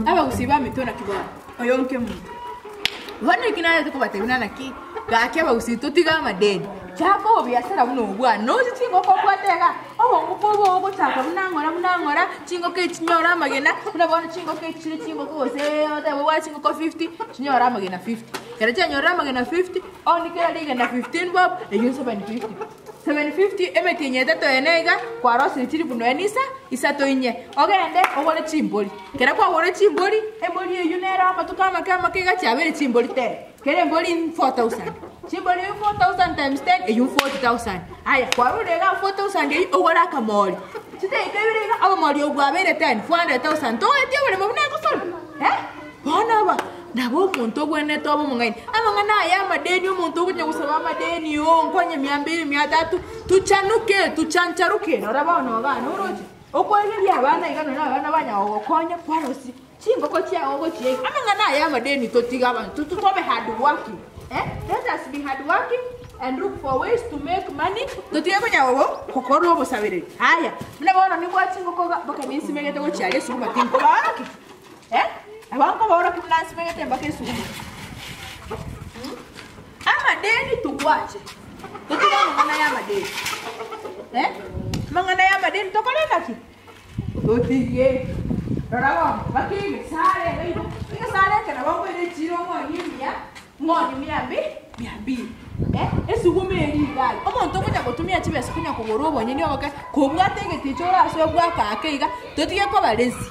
Abagusii baminto naki bono? Oyo nkemonto. Bono eki narete kobatebia buna naki, gaki abagusii totige amadeni, chaka obobiasara buna obwo bwane, noche chingoko obwate iga, obongo obo ogochaka buna ng'ora buna ng'ora, chingoko echi chinyore amagena, buna bono chingoko echi chire chingoko gose otebe obwate chingoko 50, chinyore amagena 50. Ekero chianyorire amagena 50, onye kera rigena 15 bob, eywo 750. 750 emetienyi etato ene iga, kwarosirie chilifu nonya na isa, isato inye, ogende ogore chimbori. Ekero kwagorire chimbori, embori eywo nere amatuko amake amake iga chiabeire chimbori 10. Kera embori 4000. Chimbori 4000 times 10 eywo 40000. Aya, kwarure iga 4000 eywo ogore akamori. Chidaeka ibere iga obomori obwo bwabeire 10, 400000. Toetie oboremo buna egosori? Eh? Bono aba nabo omonto obwenerete obe omong'aini. Amang'ana aya amadeni omonto ogonya gosaba amadeni oo nkonye mia mbili mia tatu, tuchanuke tuchancharuke rora bono igaa noroche. Okoegeria abana iga nonya abana banya gogokonya kwarosia chingoko chiao ogochiega. Amang'ana aya amadeni totige abanto tobe hard working eh, let us be hard working and look for ways to make money totige konya gogo gokora obosabereri. Aya, buna bono nibwate chingoko iga mpaka ninsimegete gochia aria esukuma tinkobaorokia eh, nabo nkobaorokia buna nsimegete mpaka esukuma mh. Amadeni tobwache, totige amang'ana y'amadeni eh, amang'ana y'amadeni tokore naki? Totige. Rora bono, baka egesare iga igo, egesare eke nabo nkoira echiro ng'onie emiya, ng'onie mia mbi, mia mbili eh, esuguma eria iga aria. Omonto okonya gotumia chibesa konya kogora obonyeni oboke, kobwate egeticha orasoe bwake ake iga, totige koba lazy,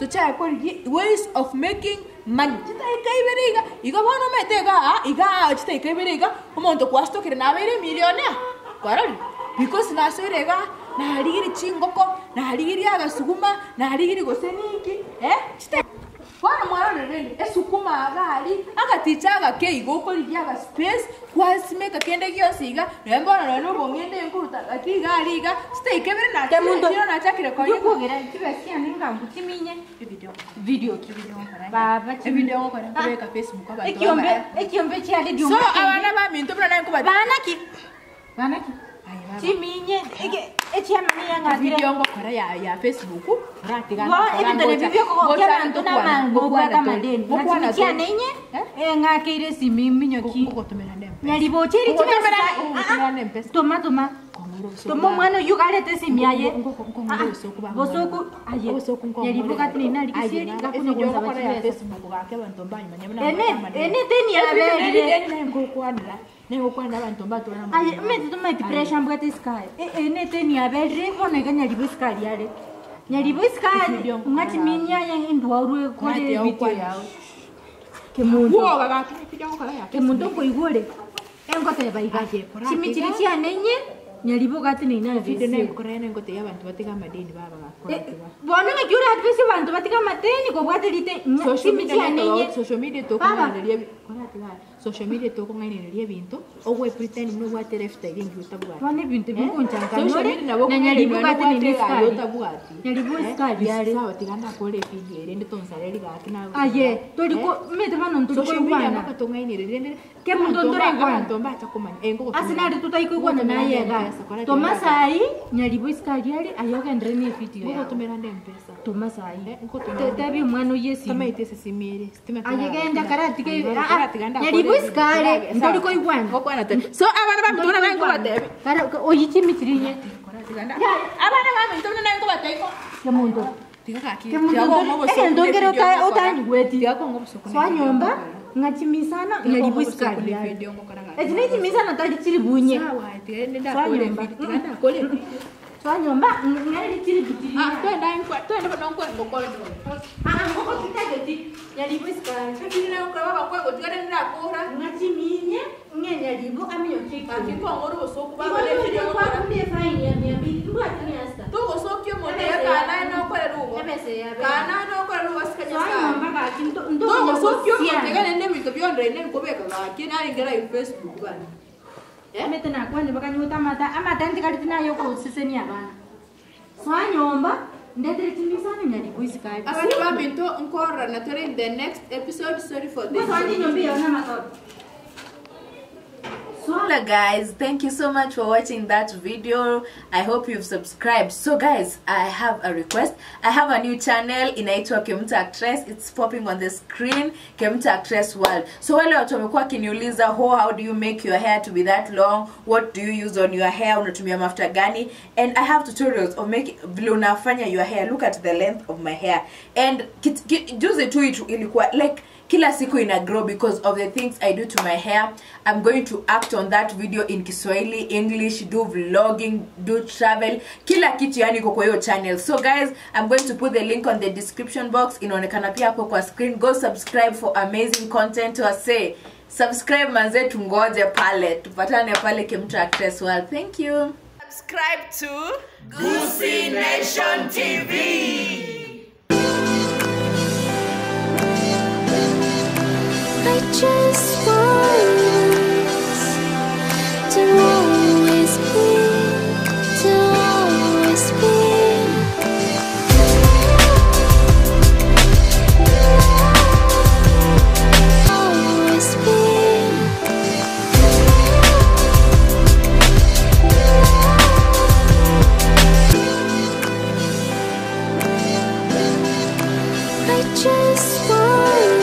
tochake korigia ways of making money. Chidaeka ibere iga, igo bono omanyete iga aa, iga aa chidaeka ibere iga, omonto kwasitokire nabeire emillionaire, kwarorire? Because nasoire igaa, narigirie chingoko, narigirie agasuguma, narigirie gose ninki, eh, chida bono mwarorire rende, esukuma iga aria, agaticha agake igo okorigia agaspace, kwasimeka kende gionsi iga, nonya bono nonya na obong'ende nkoruta gati iga aria iga, chidaeka ibere nachire echiro nachakire konya. Video ki? Baba chi. Ebidio ngokora nkobeka Facebook abanto Ekiombe bamanye. ekiombe chia radio. So abana baminto buna naye nkobate. Bana ki? Bana ki? Aye baba. Chiminye eke echiamani yang'akire. Ebidio ngokora ya ya Facebook oratiga Bo ebinto nebi biokogokia abanto namango obwate amadeni. Ngokwana Ng'achimi chiane inye Eh? eng'akeire esimi minyoki. Ngogotomera ne M-Pesa. Nyariboche eri Ngogotomera chibesa. ngogotomera ne M-Pesa. Toma toma. Toma omwana oyio garete esimi aye. Ngokong'ora obosoku bamwana. Bosoku aye. Obosoku nkong'ora. Nyaribo gati nina arigisieri gakonya gonsaba chibesa. Ene ene teni yaberire. Aye omanyete tomaeti pressure mbwate esukari. Ene teni yaberire bono iga nyaribo esukari are. Nyaribo esukari ng'a chimini aye endwaru ekore ebitio yao. Kemunto. Kemunto nkoigwa ore. Engoteba iga, Chimichiri chiane inye nyaribo gateneine ase Bono naki oratwesie abanto batige amateni kobwate rite ng'a chimi chiane inye Baba. Bono ebinto ebi ngonchangania ore na nyaribo gateneine esukari nyaribo esukari are. Aye tori ko omanyete bono ntori koigwana. Kemunto ntoraigwana. Ase nare totaikoigwana naye igaa. Toma saii, nyaribo isiko aria are, aye ogenderere na evideo yao. Toma saii. Tebia omwana oyio esimi. Aye genda karatige aa nyaribo isiko are, ntori koigwana. So abana baminto buna naye nkobatebia. Kara oyio chimichiri inye. Abana baminto buna naye nkobatebia. Kemunto. Kemunto ntori egento nkere ota otanyigweti. Soa nyomba ng'a chimisana nyaribo isiko aria are. Echi ne chimisana tari chiri bunye. Soa nyomba. Soa nyomba ng'ere chiri chiri. Aa ngoko titageti nyaribo isiko are. Ng'a chiminye ng'e nyaribo aminyokie ekiombe. Igo kwakumia efaini ya mia mbili mbwati mia sita. Togosokia omonto ekana nokorera ugo. Ebesa yabe. Kana nokorera ugo asike Soa Nyasaye. nyomba gaki nto ntokonya Togosokia omonto gosiana. iga naende ebinto bionde nkobeka gaki narenge live Facebook bana. Omanyete nakwane bakanyuta amate, amate ntigareti naye okosesenia abana. Soa nyomba, ndetere chimbisane nyariko isiko aria. Abana baminto nkororana tore in the next episode sorry for the Ngosoa chinyomba eyio namatobe. Soa. Hola guys, thank you so much for watching that video. I hope you've subscribed. So guys, I have a request. I have a new channel inaitwa Kemunto Actress. It's popping on the screen, Kemunto Actress World. So wale watu wamekuwa wakiniuliza, oh, how do you make your hair to be that long? What do you use on your hair? Unatumia mafuta gani? And I have tutorials of making vile unafanya your hair. Look at the length of my hair. And juzi tu ilikuwa like kila siku ina grow because of the things I do to my hair. I'm going to act on that video in Kiswahili, English, do vlogging, do travel, kila kitu yani iko kwa hiyo channel. So guys, I'm going to put the link on the description box. Inaonekana pia hapo kwa screen. Go subscribe for amazing content. Wase subscribe manze, tungoje pale, tupatane pale Kemunto Actress World. Thank you. Subscribe to Gusii Nation TV. I just want us to always be, to always be. Always be. I just want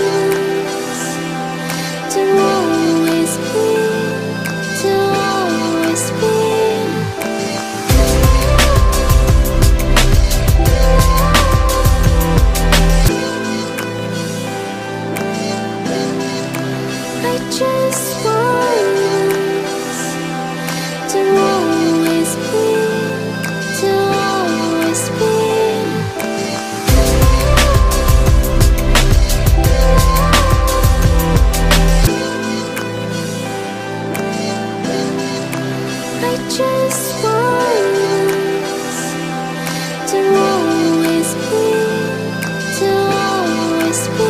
us to always be, to always be. I just want us to always be, to always be. I just want us to always be, to always be.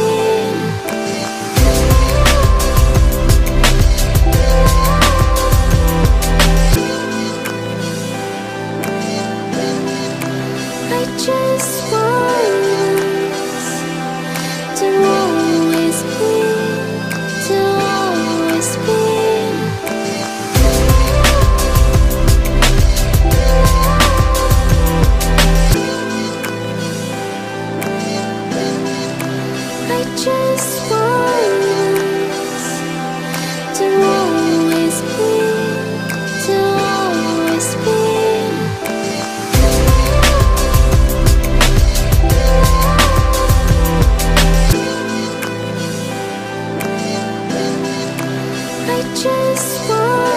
I just want us to always be, to always be. I just want us to always be, to always be. I just want